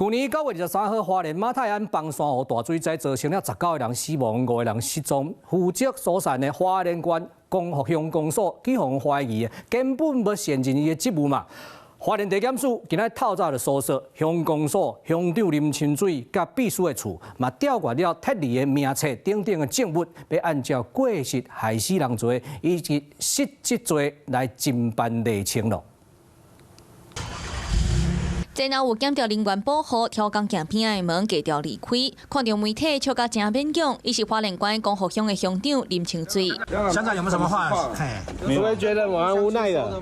舊年9月23號，花蓮馬太鞍枋山湖大水災造成了19個人死亡，5個人失蹤。負責疏散的花蓮縣光復鄉公所，去予人懷疑根本無善盡伊的職務嘛。花蓮地檢署今仔透早就搜索鄉公所鄉長林清水佮秘書的厝，嘛調閱了撤離的名冊等等的證物，欲按照過失害死人罪以及失職罪來偵辦釐清囉。前後有檢調人員保護，挑工鏡片的門低調離開，看著媒體笑甲誠勉強。伊是花蓮縣光復鄉的鄉長林清水。鄉長有沒有什麼話？我會覺得蠻無奈的。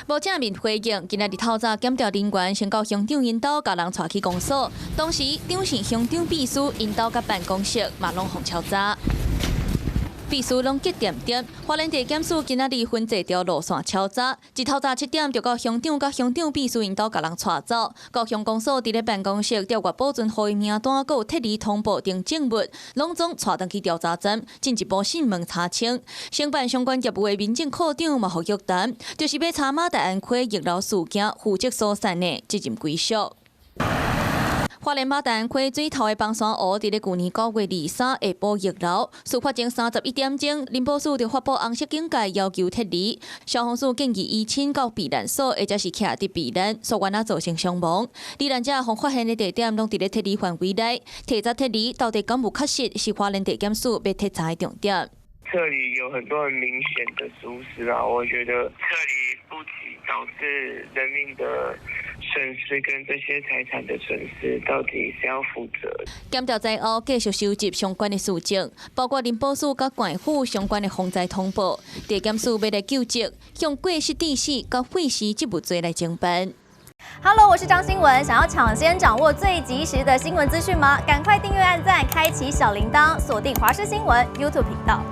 無正面回應，今仔日透早檢調人員先到鄉長𪜶兜，共人帶去公所。當時張姓鄉長秘書𪜶兜佮辦公室嘛攏予敲詐。秘書攏激恬恬，花蓮地檢署今仔日分這條路線敲詐，一透早7點就到鄉長佮鄉長秘書𪜶兜共人帶走，到鄉公所佇咧辦公室調閱保存予伊名單、閣有撤離通報等證物，攏總帶轉去調查站，進一步訊問查清。承辦相關業務的民政科長嘛予約談，就是欲查馬大安溪溢流事件負責疏散的責任歸屬。花蓮馬大安溪水頭的枋山湖，佇咧舊年9月23下晡溢流，事發前31點鐘，林保署就發布紅色警戒，要求撤離。消防署建議移親到避難所，或者是徛佇避難，所以啊造成傷亡。罹難者予發現的地點攏佇咧撤離範圍內，提早撤離到底敢有確實，是花蓮地檢署欲徹查的重點。撤離有很多很明顯的疏失啊，我覺得撤離不及，導致人命的損失跟這些財產的損失，到底誰要負責？檢調在後繼續收集相關的事證，包括林保署佮縣府相關的防災通報。地檢署欲來究責，向過失致死佮廢失職務罪來偵辦。 Hello，我是張新文，想要搶先掌握最及時的新聞資訊嗎？趕快訂閱、按讚、開啟小鈴鐺，鎖定華視新聞 YouTube 頻道。